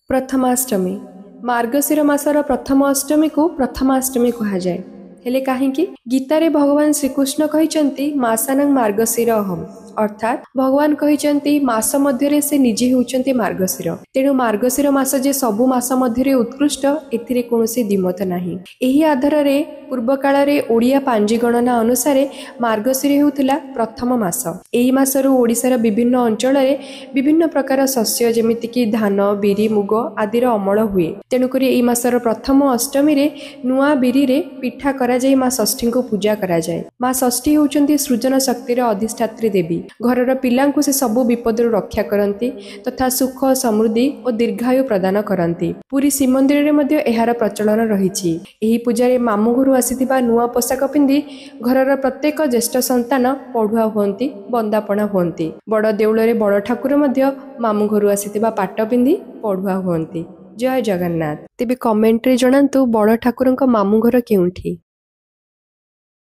ପ୍ରଥମାଷ୍ଟମୀ। ମାର୍ଗଶିର ମାସର ପ୍ରଥମ ଅଷ୍ଟମୀକୁ ପ୍ରଥମାଷ୍ଟମୀ କୁହାଯାଏ। ହେଲେ କାହିଁକି? ଗୀତାରେ ଭଗବାନ ଶ୍ରୀକୃଷ୍ଣ କହିଛନ୍ତି, ମାସାନଂ ମାର୍ଗଶିର ଅହମ୍। ଅର୍ଥାତ୍ ଭଗବାନ କହିଛନ୍ତି, ମାସ ମଧ୍ୟରେ ସେ ନିଜେ ହେଉଛନ୍ତି ମାର୍ଗଶିର। ତେଣୁ ମାର୍ଗଶିର ମାସ ଯେ ସବୁ ମାସ ମଧ୍ୟରେ ଉତ୍କୃଷ୍ଟ, ଏଥିରେ କୌଣସି ଦ୍ୱିମତ ନାହିଁ। ଏହି ଆଧାରରେ ପୂର୍ବକାଳରେ ଓଡ଼ିଆ ପାଞ୍ଜି ଗଣନା ଅନୁସାରେ ମାର୍ଗଶିର ହେଉଥିଲା ପ୍ରଥମ ମାସ। ଏହି ମାସରୁ ଓଡ଼ିଶାର ବିଭିନ୍ନ ଅଞ୍ଚଳରେ ବିଭିନ୍ନ ପ୍ରକାର ଶସ୍ୟ, ଯେମିତିକି ଧାନ, ବିରି, ମୁଗ ଆଦିର ଅମଳ ହୁଏ। ତେଣୁକରି ଏହି ମାସର ପ୍ରଥମ ଅଷ୍ଟମୀରେ ନୂଆ ବିରିରେ ପିଠା କରାଯାଇ ମା ଷଷ୍ଠୀଙ୍କୁ ପୂଜା କରାଯାଏ। ମା ଷଷ୍ଠୀ ହେଉଛନ୍ତି ସୃଜନ ଶକ୍ତିର ଅଧିଷ୍ଠାତ୍ରୀ ଦେବୀ। ଘରର ପିଲାଙ୍କୁ ସେ ସବୁ ବିପଦରୁ ରକ୍ଷା କରନ୍ତି ତଥା ସୁଖ, ସମୃଦ୍ଧି ଓ ଦୀର୍ଘାୟୁ ପ୍ରଦାନ କରନ୍ତି। ପୁରୀ ଶ୍ରୀମନ୍ଦିରରେ ମଧ୍ୟ ଏହାର ପ୍ରଚଳନ ରହିଛି। ଏହି ପୂଜାରେ ମାମୁଁ ଘରୁ ଆସିଥିବା ନୂଆ ପୋଷାକ ପିନ୍ଧି ଘରର ପ୍ରତ୍ୟେକ ଜ୍ୟେଷ୍ଠ ସନ୍ତାନ ପଢୁଆ ହୁଅନ୍ତି, ବନ୍ଦାପଣା ହୁଅନ୍ତି। ବଡ଼ ଦେଉଳରେ ବଡ଼ ଠାକୁର ମଧ୍ୟ ମାମୁଁ ଘରୁ ଆସିଥିବା ପାଟ ପିନ୍ଧି ପଢୁଆ ହୁଅନ୍ତି। ଜୟ ଜଗନ୍ନାଥ। ତେବେ କମେଣ୍ଟରେ ଜଣାନ୍ତୁ, ବଡ଼ ଠାକୁରଙ୍କ ମାମୁଁ ଘର କେଉଁଠି?